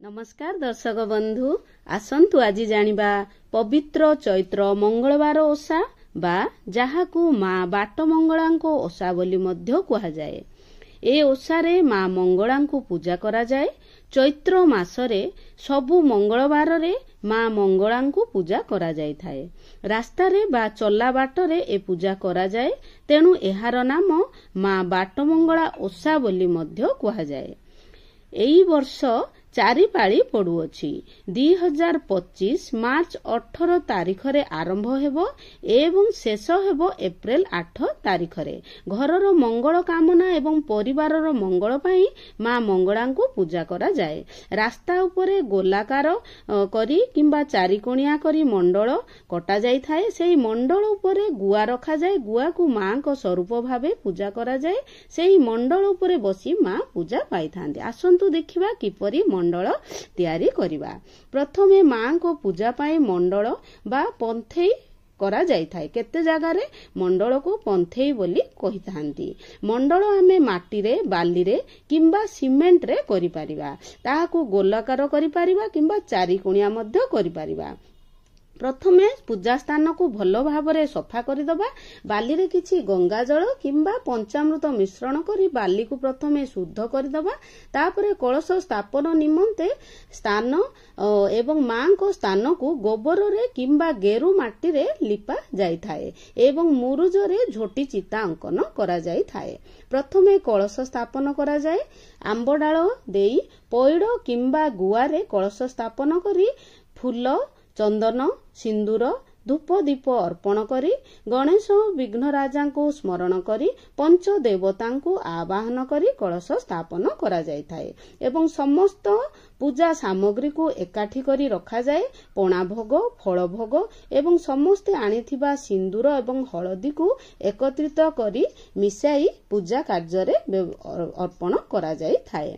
ନମସ୍କାର ଦର୍ଶକ ବନ୍ଧୁ, ଆସନ୍ତୁ ଆଜି ଜାଣିବା ପବିତ୍ର ଚୈତ୍ର ମଙ୍ଗଳବାର ଓଷା ବା ଯାହାକୁ ମା ବାଟ ମଙ୍ଗଳାଙ୍କ ଓଷା ବୋଲି ମଧ୍ୟ କୁହାଯାଏ। ଏ ଓଷାରେ ମା ମଙ୍ଗଳାଙ୍କୁ ପୂଜା କରାଯାଏ। ଚୈତ୍ର ମାସରେ ସବୁ ମଙ୍ଗଳବାରରେ ମା ମଙ୍ଗଳାଙ୍କୁ ପୂଜା କରାଯାଇଥାଏ। ରାସ୍ତାରେ ବା ଚଲା ବାଟରେ ଏ ପୂଜା କରାଯାଏ, ତେଣୁ ଏହାର ନାମ ମା ବାଟମଙ୍ଗଳା ଓଷା ବୋଲି ମଧ୍ୟ କୁହାଯାଏ। ଏଇ ବର୍ଷ ଚାରି ପାଳି ପଡୁଅଛି। 2025 ମାର୍ଚ୍ଚ 18 ତାରିଖରେ ଆରମ୍ଭ ହେବ ଏବଂ ଶେଷ ହେବ ଏପ୍ରିଲ 8 ତାରିଖରେ। ଘରର ମଙ୍ଗଳ କାମନା ଏବଂ ପରିବାରର ମଙ୍ଗଳ ପାଇଁ ମା ମଙ୍ଗଳାଙ୍କୁ ପୂଜା କରାଯାଏ। ରାସ୍ତା ଉପରେ ଗୋଲାକାର କରି କିମ୍ବା ଚାରିକୋଣିଆ କରି ମଣ୍ଡଳ କଟାଯାଇଥାଏ। ସେହି ମଣ୍ଡଳ ଉପରେ ଗୁଆ ରଖାଯାଏ। ଗୁଆକୁ ମାଙ୍କ ସ୍ୱରୂପ ଭାବେ ପୂଜା କରାଯାଏ। ସେହି ମଣ୍ଡଳ ଉପରେ ବସି ମା ପୂଜା ପାଇଥାନ୍ତି। ଆସନ୍ତୁ ଦେଖିବା କିପରି ମଣ୍ଡଳ ତିଆରି କରିବା। ପ୍ରଥମେ ମାଙ୍କ ପୂଜା ପାଇଁ ମଣ୍ଡଳ ବା ପନ୍ଥେଇ କରାଯାଇଥାଏ। କେତେ ଜାଗାରେ ମଣ୍ଡଳକୁ ପନ୍ଥେଇ ବୋଲି କହିଥାନ୍ତି। ମଣ୍ଡଳ ଆମେ ମାଟିରେ, ବାଲିରେ କିମ୍ବା ସିମେଣ୍ଟରେ କରିପାରିବା। ତାହାକୁ ଗୋଲାକାର କରିପାରିବା କିମ୍ବା ଚାରିକୋଣିଆ ମଧ୍ୟ କରିପାରିବା। ପ୍ରଥମେ ପୂଜା ସ୍ଥାନକୁ ଭଲ ଭାବରେ ସଫା କରିଦେବା। ବାଲିରେ କିଛି ଗଙ୍ଗାଜଳ କିମ୍ବା ପଞ୍ଚାମୃତ ମିଶ୍ରଣ କରି ବାଲିକୁ ପ୍ରଥମେ ଶୁଦ୍ଧ କରିଦେବା। ତାପରେ କଳସ ସ୍ଥାପନ ନିମନ୍ତେ ସ୍ଥାନ ଏବଂ ମାଙ୍କ ସ୍ଥାନକୁ ଗୋବରରେ କିମ୍ବା ଗେରୁ ମାଟିରେ ଲିପା ଯାଇଥାଏ ଏବଂ ମୁରୁଜରେ ଝୋଟି ଚିତା ଅଙ୍କନ କରାଯାଇଥାଏ। ପ୍ରଥମେ କଳସ ସ୍ଥାପନ କରାଯାଏ। ଆମ୍ବ ଡାଳ ଦେଇ ପଇଡ଼ କିମ୍ବା ଗୁଆରେ କଳସ ସ୍ଥାପନ କରି ଫୁଲ, ଚନ୍ଦନ, ସିନ୍ଦୁର, ଧୂପ, ଦୀପ ଅର୍ପଣ କରି ଗଣେଶ ବିଘ୍ନରାଜାଙ୍କୁ ସ୍ମରଣ କରି ପଞ୍ଚ ଦେବତାଙ୍କୁ ଆବାହନ କରି କଳସ ସ୍ଥାପନ କରାଯାଇଥାଏ ଏବଂ ସମସ୍ତ ପୂଜା ସାମଗ୍ରୀକୁ ଏକାଠି କରି ରଖାଯାଏ। ପଣା ଭୋଗ, ଫଳ ଭୋଗ ଏବଂ ସମସ୍ତେ ଆଣିଥିବା ସିନ୍ଦୁର ଏବଂ ହଳଦୀକୁ ଏକତ୍ରିତ କରି ମିଶାଇ ପୂଜା କାର୍ଯ୍ୟରେ ଅର୍ପଣ କରାଯାଇଥାଏ।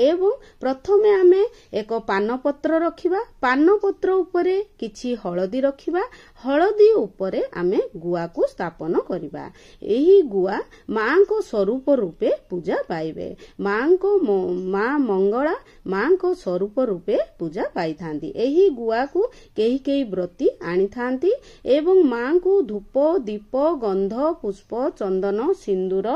ଏବଂ ପ୍ରଥମେ ଆମେ ଏକ ପାନପତ୍ର ରଖିବା। ପାନପତ୍ର ଉପରେ କିଛି ହଳଦୀ ରଖିବା। ହଳଦୀ ଉପରେ ଆମେ ଗୁଆକୁ ସ୍ଥାପନ କରିବା। ଏହି ଗୁଆ ମାଙ୍କ ସ୍ୱରୂପ ରୂପେ ପୂଜା ପାଇବେ। ମାଙ୍କ ମା ମଙ୍ଗଳା ମାଙ୍କ ସ୍ୱରୂପ ରୂପେ ପୂଜା ପାଇଥାନ୍ତି। ଏହି ଗୁଆକୁ କେହି କେହି ବ୍ରତୀ ଆଣିଥାନ୍ତି ଏବଂ ମାଙ୍କୁ ଧୂପ, ଦୀପ, ଗନ୍ଧ, ପୁଷ୍ପ, ଚନ୍ଦନ, ସିନ୍ଦୁର,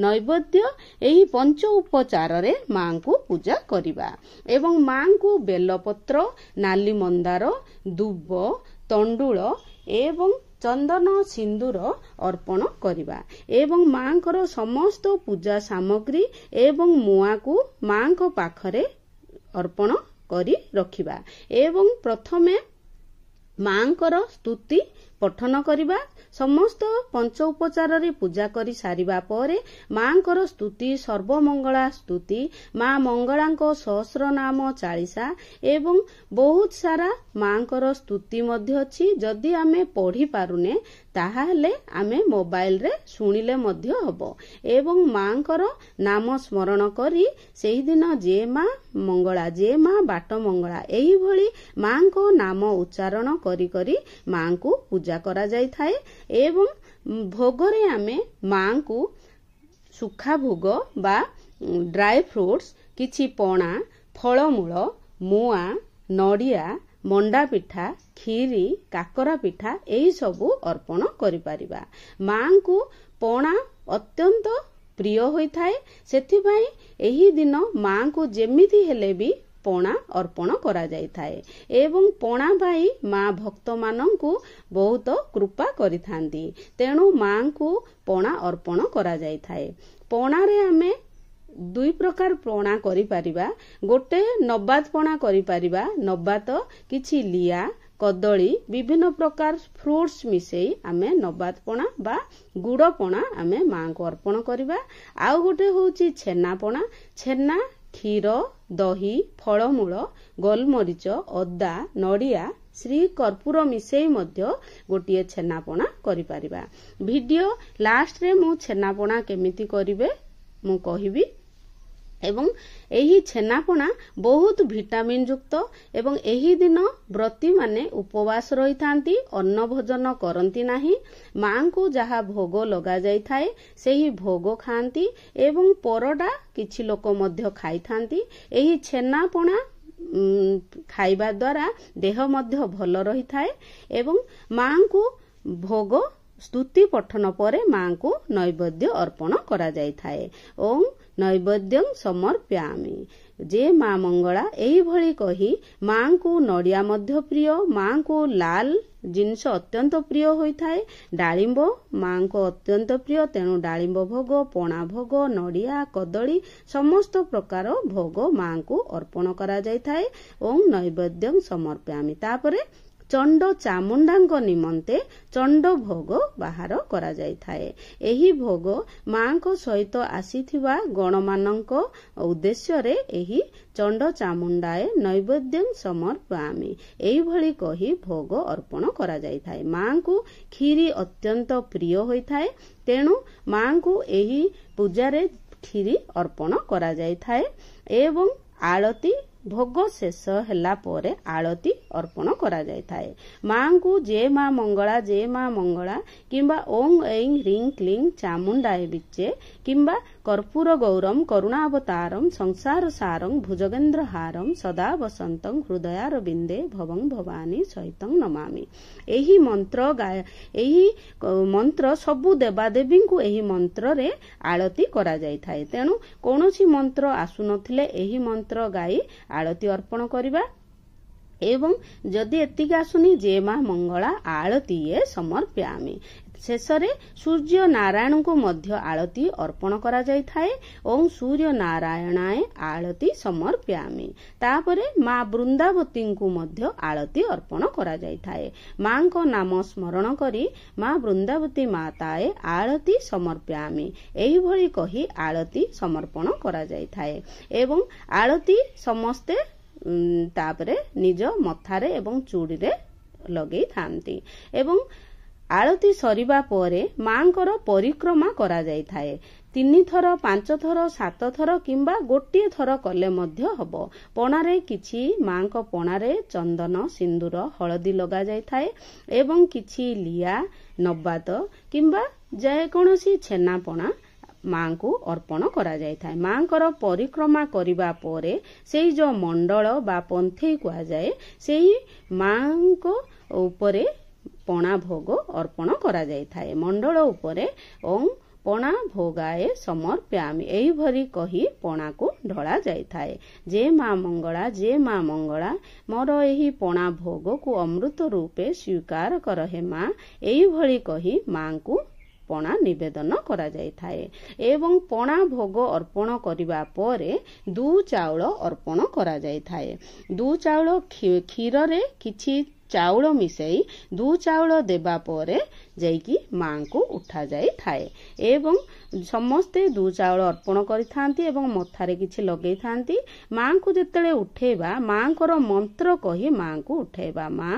ନୈବେଦ୍ୟ ଏହି ପଞ୍ଚ ଉପଚାରରେ ମାଙ୍କୁ ପୂଜା କରିବା ଏବଂ ମାଙ୍କୁ ବେଲପତ୍ର, ନାଲି ମନ୍ଦାର, ଦୁବ, ତଣ୍ଡୁଳ ଏବଂ ଚନ୍ଦନ, ସିନ୍ଦୁର ଅର୍ପଣ କରିବା ଏବଂ ମାଙ୍କର ସମସ୍ତ ପୂଜା ସାମଗ୍ରୀ ଏବଂ ମୁଆଁକୁ ମାଙ୍କ ପାଖରେ ଅର୍ପଣ କରି ରଖିବା ଏବଂ ପ୍ରଥମେ ମାଙ୍କର ସ୍ତୁତି ପଠନ କରିବା। ସମସ୍ତ ପଞ୍ଚ ଉପଚାରରେ ପୂଜା କରି ସାରିବା ପରେ ମାଙ୍କର ସ୍ତୁତି, ସର୍ବମଙ୍ଗଳା ସ୍ତୁତି, ମା ମଙ୍ଗଳାଙ୍କ ସହସ୍ର ନାମ ଚାଳିଶା ଏବଂ ବହୁତ ସାରା ମାଙ୍କର ସ୍ତୁତି ମଧ୍ୟ ଅଛି। ଯଦି ଆମେ ପଢି ପାରୁନେ, ତାହାହେଲେ ଆମେ ମୋବାଇଲରେ ଶୁଣିଲେ ମଧ୍ୟ ହବ ଏବଂ ମାଙ୍କର ନାମ ସ୍ମରଣ କରି ସେହିଦିନ ଯେ ମା ମଙ୍ଗଳା, ଯେ ମା ବାଟ ମଙ୍ଗଳା, ଏହିଭଳି ମାଙ୍କ ନାମ ଉଚ୍ଚାରଣ କରି କରି ମାଙ୍କୁ ପୂଜା କରାଯାଇଥାଏ। ଏବଂ ଭୋଗରେ ଆମେ ମାଙ୍କୁ ଶୁଖା ଭୋଗ ବା ଡ୍ରାଏ ଫ୍ରୁଟ୍ସ, କିଛି ପଣା, ଫଳମୂଳ, ମୁଆଁ, ନଡ଼ିଆ, ମଣ୍ଡା ପିଠା, କ୍ଷୀରି, କାକରା ପିଠା ଏହିସବୁ ଅର୍ପଣ କରିପାରିବା। ମାଙ୍କୁ ପଣା ଅତ୍ୟନ୍ତ ପ୍ରିୟ ହୋଇଥାଏ। ସେଥିପାଇଁ ଏହି ଦିନ ମାଙ୍କୁ ଯେମିତି ହେଲେ ବି ପଣା ଅର୍ପଣ କରାଯାଇଥାଏ ଏବଂ ପଣା ପାଇଁ ମା ଭକ୍ତମାନଙ୍କୁ ବହୁତ କୃପା କରିଥାନ୍ତି। ତେଣୁ ମାଙ୍କୁ ପଣା ଅର୍ପଣ କରାଯାଇଥାଏ। ପଣାରେ ଆମେ ଦୁଇ ପ୍ରକାର ପଣା କରିପାରିବା। ଗୋଟେ ନବାତ ପଣା କରିପାରିବା। ନବାତ କିଛି ଲିଆ, କଦଳୀ, ବିଭିନ୍ନ ପ୍ରକାର ଫ୍ରୁଟ୍ସ ମିଶେଇ ଆମେ ନବାତ ପଣା ବା ଗୁଡ଼ ପଣା ଆମେ ମାଙ୍କୁ ଅର୍ପଣ କରିବା। ଆଉ ଗୋଟେ ହଉଛି ଛେନା ପଣା। ଛେନା, କ୍ଷୀର, ଦହି, ଫଳମୂଳ, ଗୋଲମରିଚ, ଅଦା, ନଡ଼ିଆ, ଶ୍ରୀ କର୍ପୂର ମିଶେଇ ମଧ୍ୟ ଗୋଟିଏ ଛେନାପଣା କରିପାରିବା। ଭିଡିଓ ଲାଷ୍ଟରେ ମୁଁ ଛେନାପଣା କେମିତି କରିବେ ମୁଁ କହିବି। ଏବଂ ଏହି ଛେନାପଣା ବହୁତ ଭିଟାମିନ୍ ଯୁକ୍ତ ଏବଂ ଏହି ଦିନ ବ୍ରତୀମାନେ ଉପବାସ ରହିଥାନ୍ତି, ଅନ୍ନ ଭୋଜନ କରନ୍ତି ନାହିଁ। ମାଙ୍କୁ ଯାହା ଭୋଗ ଲଗାଯାଇଥାଏ ସେହି ଭୋଗ ଖାଆନ୍ତି ଏବଂ ପରଟା କିଛି ଲୋକ ମଧ୍ୟ ଖାଇଥାନ୍ତି। ଏହି ଛେନାପଣା ଖାଇବା ଦ୍ୱାରା ଦେହ ମଧ୍ୟ ଭଲ ରହିଥାଏ। ଏବଂ ମାଙ୍କୁ ଭୋଗ ସ୍ତୁତି ପଠନ ପରେ ମାଙ୍କୁ ନୈବେଦ୍ୟ ଅର୍ପଣ କରାଯାଇଥାଏ। ଓଁ ନୈବେଦ୍ୟଂ ସମର୍ପୟାମି, ଯେ ମା ମଙ୍ଗଳା, ଏହିଭଳି କହି ମାଙ୍କୁ ନଡ଼ିଆ ମଧ୍ୟ ପ୍ରିୟ। ମାଙ୍କୁ ଲାଲ ଜିନିଷ ଅତ୍ୟନ୍ତ ପ୍ରିୟ ହୋଇଥାଏ। ଡାଳିମ୍ବ ମାଙ୍କ ଅତ୍ୟନ୍ତ ପ୍ରିୟ, ତେଣୁ ଡାଳିମ୍ବ ଭୋଗ, ପଣା ଭୋଗ, ନଡ଼ିଆ, କଦଳୀ ସମସ୍ତ ପ୍ରକାର ଭୋଗ ମାଙ୍କୁ ଅର୍ପଣ କରାଯାଇଥାଏ। ଓଁ ନୈବେଦ୍ୟଂ ସମର୍ପୟାମି। ତାପରେ ଚଣ୍ଡ ଚାମୁଣ୍ଡାଙ୍କ ନିମନ୍ତେ ଚଣ୍ଡ ଭୋଗ ବାହାର କରାଯାଇଥାଏ। ଏହି ଭୋଗ ମାଙ୍କ ସହିତ ଆସିଥିବା ଗଣମାନଙ୍କ ଉଦ୍ଦେଶ୍ୟରେ ଏହି ଚଣ୍ଡ ଚାମୁଣ୍ଡାଏ ନୈବେଦ୍ୟଂ ସମର୍ପୟାମି, ଏହିଭଳି କହି ଭୋଗ ଅର୍ପଣ କରାଯାଇଥାଏ। ମାଙ୍କୁ କ୍ଷୀରି ଅତ୍ୟନ୍ତ ପ୍ରିୟ ହୋଇଥାଏ, ତେଣୁ ମାଙ୍କୁ ଏହି ପୂଜାରେ କ୍ଷୀରି ଅର୍ପଣ କରାଯାଇଥାଏ। ଏବଂ ଆଳତି ଭୋଗ ଶେଷ ହେଲା ପରେ ଆଳତି ଅର୍ପଣ କରାଯାଇଥାଏ। ମାଙ୍କୁ ଯେ ମା ମଙ୍ଗଳା, ଯେ ମା ମଙ୍ଗଳା କିମ୍ବା ଓଂ ଐଂ ହ୍ରିଂ କ୍ଲିଂ ଚାମୁଣ୍ଡାଏ ବିଚେ କିମ୍ବା କର୍ପୂର ଗୌରମ କରୁଣାବତାରମ ସଂସାର ସାରଂ ଭୁଜଗେନ୍ଦ୍ର ହାରମ ସଦା ବସନ୍ତଂ ହୃଦୟାର ବିନ୍ଦେ ଭବଂ ଭବାନୀ ସହିତଂ ନମାମି, ଏହି ମନ୍ତ୍ର, ଏହି ମନ୍ତ୍ର ସବୁ ଦେବାଦେବୀଙ୍କୁ ଏହି ମନ୍ତ୍ରରେ ଆଳତି କରାଯାଇଥାଏ। ତେଣୁ କୌଣସି ମନ୍ତ୍ର ଆସୁନଥିଲେ ଏହି ମନ୍ତ୍ର ଗାଇ ଆଳତି ଅର୍ପଣ କରିବା। ଏବଂ ଯଦି ଏତିକି ଆସୁନି, ଯେ ମା ମଙ୍ଗଳା ଆଳତି ସମର୍ପୟାମି। ଶେଷରେ ସୂର୍ଯ୍ୟ ନାରାୟଣଙ୍କୁ ମଧ୍ୟ ଆଳତି ଅର୍ପଣ କରାଯାଇଥାଏ। ଓଁ ସୂର୍ଯ୍ୟ ନାରାୟଣାଏ ଆଳତି ସମର୍ପୟାମି। ତାପରେ ମା ବୃନ୍ଦାବତୀଙ୍କୁ ମଧ୍ୟ ଆଳତି ଅର୍ପଣ କରାଯାଇଥାଏ। ମାଙ୍କ ନାମ ସ୍ମରଣ କରି ମା ବୃନ୍ଦାବତୀ ମାତାଏ ଆଳତି ସମର୍ପୟାମି, ଏହିଭଳି କହି ଆଳତି ସମର୍ପଣ କରାଯାଇଥାଏ। ଏବଂ ଆଳତି ସମସ୍ତେ ତାପରେ ନିଜ ମଥାରେ ଏବଂ ଚୁଡ଼ିରେ ଲଗେଇଥାନ୍ତି। ଏବଂ ଆଳତି ସରିବା ପରେ ମାଙ୍କର ପରିକ୍ରମା କରାଯାଇଥାଏ। 3 ଥର, 5 ଥର, 7 ଥର କିମ୍ବା ଗୋଟିଏ ଥର କଲେ ମଧ୍ୟ ହବ। ପଣାରେ କିଛି, ମାଙ୍କ ପଣାରେ ଚନ୍ଦନ, ସିନ୍ଦୁର, ହଳଦୀ ଲଗାଯାଇଥାଏ ଏବଂ କିଛି ଲିଆ, ନବାତ କିମ୍ବା ଯେକୌଣସି ଛେନାପଣା ମାଙ୍କୁ ଅର୍ପଣ କରାଯାଇଥାଏ। ମାଙ୍କର ପରିକ୍ରମା କରିବା ପରେ ସେଇ ଯୋଉ ମଣ୍ଡଳ ବା ପନ୍ଥେଇ କୁହାଯାଏ, ସେଇ ମାଙ୍କ ଉପରେ ପଣା ଭୋଗ ଅର୍ପଣ କରାଯାଇଥାଏ। ମଣ୍ଡଳ ଉପରେ ଓଁ ପଣା ଭୋଗାଏ ସମର୍ପୟାମି, ଏହିଭଳି କହି ପଣାକୁ ଢଳା ଯାଇଥାଏ। ଯେ ମା ମଙ୍ଗଳା, ଯେ ମା ମଙ୍ଗଳା, ମୋର ଏହି ପଣା ଭୋଗକୁ ଅମୃତ ରୂପେ ସ୍ୱୀକାର କର ହେ ମା, ଏହିଭଳି କହି ମାଙ୍କୁ ପଣା ନିବେଦନ କରାଯାଇଥାଏ। ଏବଂ ପଣା ଭୋଗ ଅର୍ପଣ କରିବା ପରେ ଦୁ ଚାଉଳ ଅର୍ପଣ କରାଯାଇଥାଏ। ଦୁ ଚାଉଳ କ୍ଷୀରରେ କିଛି ଚାଉଳ ମିଶାଇ ଦୁ ଚାଉଳ ଦେବା ପରେ ଯାଇକି ମାଙ୍କୁ ଉଠାଯାଇଥାଏ। ଏବଂ ସମସ୍ତେ ଦୁ ଚାଉଳ ଅର୍ପଣ କରିଥାନ୍ତି ଏବଂ ମଥାରେ କିଛି ଲଗେଇଥାନ୍ତି। ମାଙ୍କୁ ଯେତେବେଳେ ଉଠେଇବା, ମାଙ୍କର ମନ୍ତ୍ର କହି ମାଙ୍କୁ ଉଠେଇବା। ମା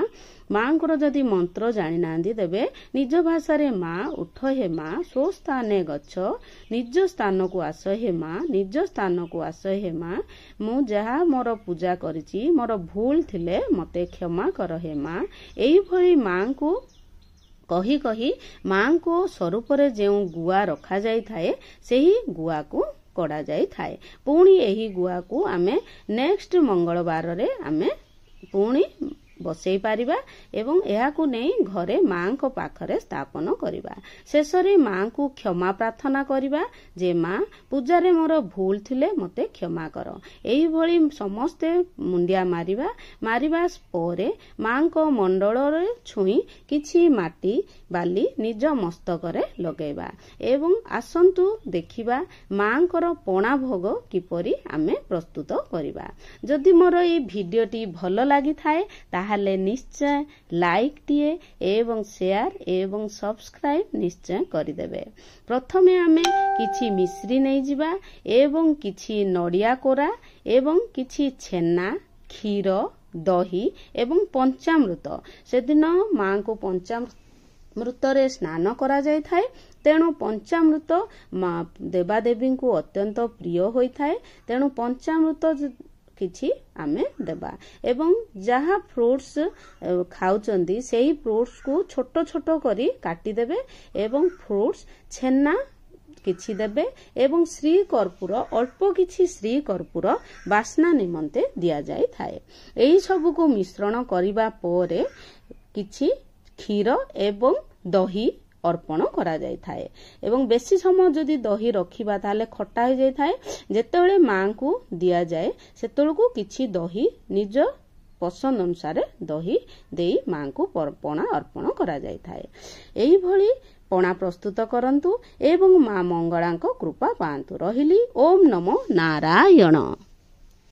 ମାଙ୍କର ଯଦି ମନ୍ତ୍ର ଜାଣିନାହାନ୍ତି, ତେବେ ନିଜ ଭାଷାରେ ମା ଉଠ ହେ ମା, ସ୍ୱସ୍ଥାନେ ଗଛ, ନିଜ ସ୍ଥାନକୁ ଆସ ହେ ମା, ନିଜ ସ୍ଥାନକୁ ଆସ ହେ ମା, ମୁଁ ଯାହା ମୋର ପୂଜା କରିଛି, ମୋର ଭୁଲ ଥିଲେ ମତେ କ୍ଷମା କର ହେ ମା, ଏଇଭଳି ମାଙ୍କୁ କହି କହି ମାଙ୍କୁ ସ୍ୱରୂପରେ ଯେଉଁ ଗୁଆ ରଖାଯାଇଥାଏ ସେହି ଗୁଆକୁ କଢ଼ାଯାଇଥାଏ। ପୁଣି ଏହି ଗୁଆକୁ ଆମେ ନେକ୍ସଟ ମଙ୍ଗଳବାରରେ ଆମେ ପୁଣି ବସେଇ ପାରିବା ଏବଂ ଏହାକୁ ନେଇ ଘରେ ମାଙ୍କ ପାଖରେ ସ୍ଥାପନ କରିବା। ଶେଷରେ ମାଙ୍କୁ କ୍ଷମା ପ୍ରାର୍ଥନା କରିବା ଯେ ମା, ପୂଜାରେ ମୋର ଭୁଲ ଥିଲେ ମୋତେ କ୍ଷମା କର। ଏହିଭଳି ସମସ୍ତେ ମୁଣ୍ଡିଆ ମାରିବା। ମାରିବା ପରେ ମାଙ୍କ ମଣ୍ଡଳରେ ଛୁଇଁ କିଛି ମାଟି ବାଲି ନିଜ ମସ୍ତକରେ ଲଗେଇବା। ଏବଂ ଆସନ୍ତୁ ଦେଖିବା ମାଙ୍କର ପଣା ଭୋଗ କିପରି ଆମେ ପ୍ରସ୍ତୁତ କରିବା। ଯଦି ମୋର ଏଇ ଭିଡିଓଟି ଭଲ ଲାଗିଥାଏ, ତାହେଲେ ନିଶ୍ଚୟ ଲାଇକ୍ଟିଏ ଏବଂ ସେୟାର ଏବଂ ସବସ୍କ୍ରାଇବ ନିଶ୍ଚୟ କରିଦେବେ। ପ୍ରଥମେ ଆମେ କିଛି ମିଶ୍ରି ନେଇଯିବା ଏବଂ କିଛି ନଡ଼ିଆ କୋରା ଏବଂ କିଛି ଛେନା, କ୍ଷୀର, ଦହି ଏବଂ ପଞ୍ଚାମୃତ। ସେଦିନ ମାଙ୍କୁ ପଞ୍ଚାମୃତରେ ସ୍ନାନ କରାଯାଇଥାଏ, ତେଣୁ ପଞ୍ଚାମୃତ ଦେବାଦେବୀଙ୍କୁ ଅତ୍ୟନ୍ତ ପ୍ରିୟ ହୋଇଥାଏ। ତେଣୁ ପଞ୍ଚାମୃତ କିଛି ଆମେ ଦେବା ଏବଂ ଯାହା ଫ୍ରୁଟ୍ସ ଖାଉଛନ୍ତି ସେଇ ଫ୍ରୁଟ୍ସକୁ ଛୋଟ ଛୋଟ କରି କାଟିଦେବେ ଏବଂ ଫ୍ରୁଟ୍ସ, ଛେନା କିଛି ଦେବେ ଏବଂ ଶ୍ରୀ କର୍ପୂର, ଅଳ୍ପ କିଛି ଶ୍ରୀ କର୍ପୂର ବାସ୍ନା ନିମନ୍ତେ ଦିଆଯାଇଥାଏ। ଏହି ସବୁକୁ ମିଶ୍ରଣ କରିବା ପରେ କିଛି କ୍ଷୀର ଏବଂ ଦହି ଅର୍ପଣ କରାଯାଇଥାଏ। ଏବଂ ବେଶୀ ସମୟ ଯଦି ଦହି ରଖିବା ତାହେଲେ ଖଟା ହୋଇଯାଇଥାଏ। ଯେତେବେଳେ ମାଙ୍କୁ ଦିଆଯାଏ ସେତେବେଳକୁ କିଛି ଦହି, ନିଜ ପସନ୍ଦ ଅନୁସାରେ ଦହି ଦେଇ ମାଙ୍କୁ ପଣା ଅର୍ପଣ କରାଯାଇଥାଏ। ଏହିଭଳି ପଣା ପ୍ରସ୍ତୁତ କରନ୍ତୁ ଏବଂ ମା ମଙ୍ଗଳାଙ୍କ କୃପା ପାଆନ୍ତୁ। ରହିଲି, ଓମ୍ ନମୋ ନାରାୟଣ।